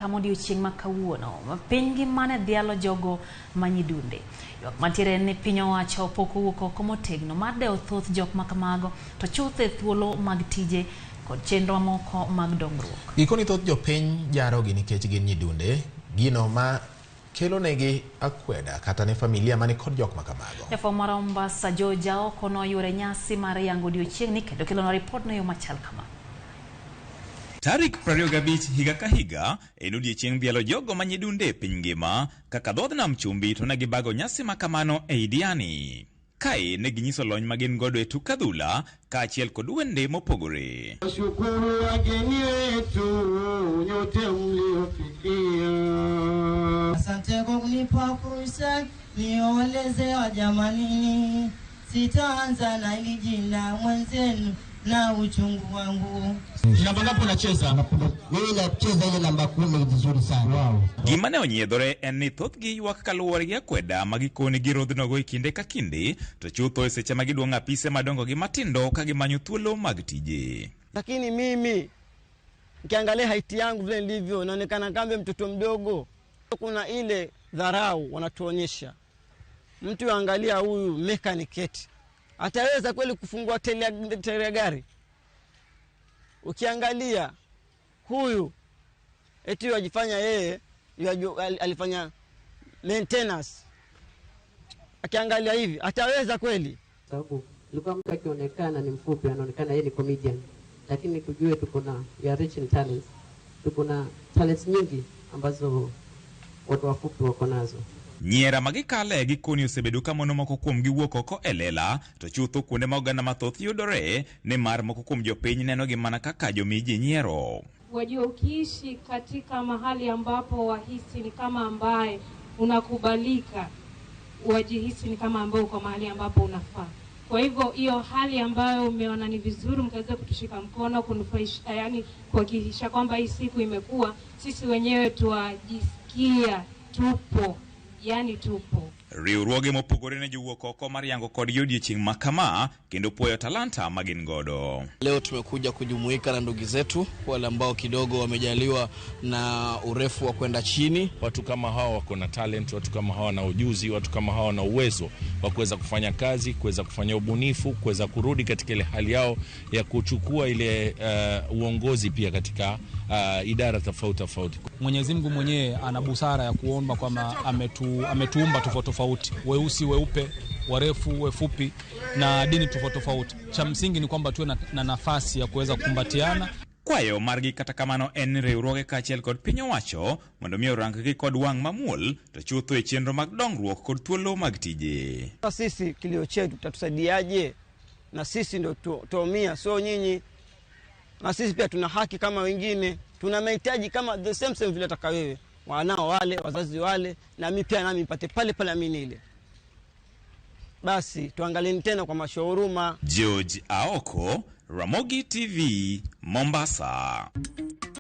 Kama odiochieng' ma kawuono, piny ngima ne dhialo jogo ma nyidunde. Ywak mantiere en ni piny owacho pok owuok oko motegno mar dewo thoth jok ma kamago to chuth e thuolo mag tije kod chenro mamoko mag dongruok. Gikoni thoth jopiny jarogi nikech gin nyidunde, gino ma kelonegi akweda kata ne familia mani kod jok ma kamago. Jafwambo mar Mombasa George Aoko noyuoro nyasi mar yango odiochieng'ni kendo kelonwa ripodno e yo machal kama. Tarik 25 higa ka higa en odiechieng' dhialo jogo ma nyidunde e piny ngima kaka dhodh nam chumbi to ne gibago nyasi ma kamano ei Diani. Kae ne ginyiso lony ma gin godo e tuk adhula kaachiel kod wende mopogore. Shukuru wageni wetu nyote mliofikia. Asante kwa kunipa fursa nioleze jamanini, sitaanza na hili jina mwenzenu na uchungu wangu. Namba ngapi unacheza? Mimi nacheza ile namba 10 vizuri sana. Wow. Gima ne onyiedhore en ni thothgi ywak kaluwore gi akweda ma gikoni girodhnogo e kinde ka kinde, to chutho e seche ma gidwang'o apise madongo gi matindo ka gimanyo thuolo mag tije. Lakini mimi nikiangalia haiti yangu vile nilivyo, naonekana kama mtoto mdogo. Kuna ile dharau wanatuonyesha. Mtu angalia huyu mechanic eti ataweza kweli kufungua teli ya gari? Ukiangalia huyu eti wajifanya yeye alifanya maintenance, akiangalia hivi ataweza kweli? Sababu ilikuwa mtu akionekana ni mfupi anaonekana yeye ni comedian, lakini tujue tuko na, we are rich in talents, tuko na talents nyingi ambazo watu wafupi wako nazo. Nyiera ma gikale gikoni osebedo ka mono moko kuomgi wuok oko e lela, to chutho kuonde ma oganda mathoth yudore, nimar moko kuom jopiny nenogi mana kaka jomi ji nyiero. Wajua, ukiishi katika mahali ambapo wahisi ni kama ambaye unakubalika, wajihisi ni kama ambaye uko mahali ambapo unafaa. Kwa hivyo hiyo hali ambayo umeona ni vizuri mkaweza kutushika mkono kunufaisha, yani kuhakikisha kwamba hii siku imekuwa, sisi wenyewe tuwajisikia tupo, yani tupo. Riwruoge mopogore ne jowuok oko mar yango kodgi odiechieng' ma kama kendo puoyo talanta ma gin godo. Leo tumekuja kujumuika na ndugu zetu wale ambao kidogo wamejaliwa na urefu wa kwenda chini. Watu kama hawa wako na talent, watu kama hawa na ujuzi, watu kama hawa na uwezo wa kuweza kufanya kazi, kuweza kufanya ubunifu, kuweza kurudi katika ile hali yao ya kuchukua ile uongozi pia katika idara tofauti tofauti. Mwenyezi Mungu mwenyewe ana busara ya kuomba kwamba ametuumba tofauti tofauti, weusi, weupe, warefu, wefupi na dini tofauti tofauti. Cha msingi ni kwamba tuwe na nafasi ya kuweza kukumbatiana. Kwayo margi kata kamano en riwruoge kaachiel kod piny owacho mondo mi orang-gi kod wang' mamuol to chutho e chenro mag dongruok kod thuolo mag tije. Sisi kilio chetu tatusaidiaje? Na sisi ndo tuomia, sio nyinyi. Na sisi pia tuna haki kama wengine, tuna mahitaji kama the same same vile taka wewe. Wanao wale, wazazi wale, na mimi pia nami nipate pale pale mimi nile. Basi tuangalieni tena kwa macho huruma. George Aoko, Ramogi TV, Mombasa.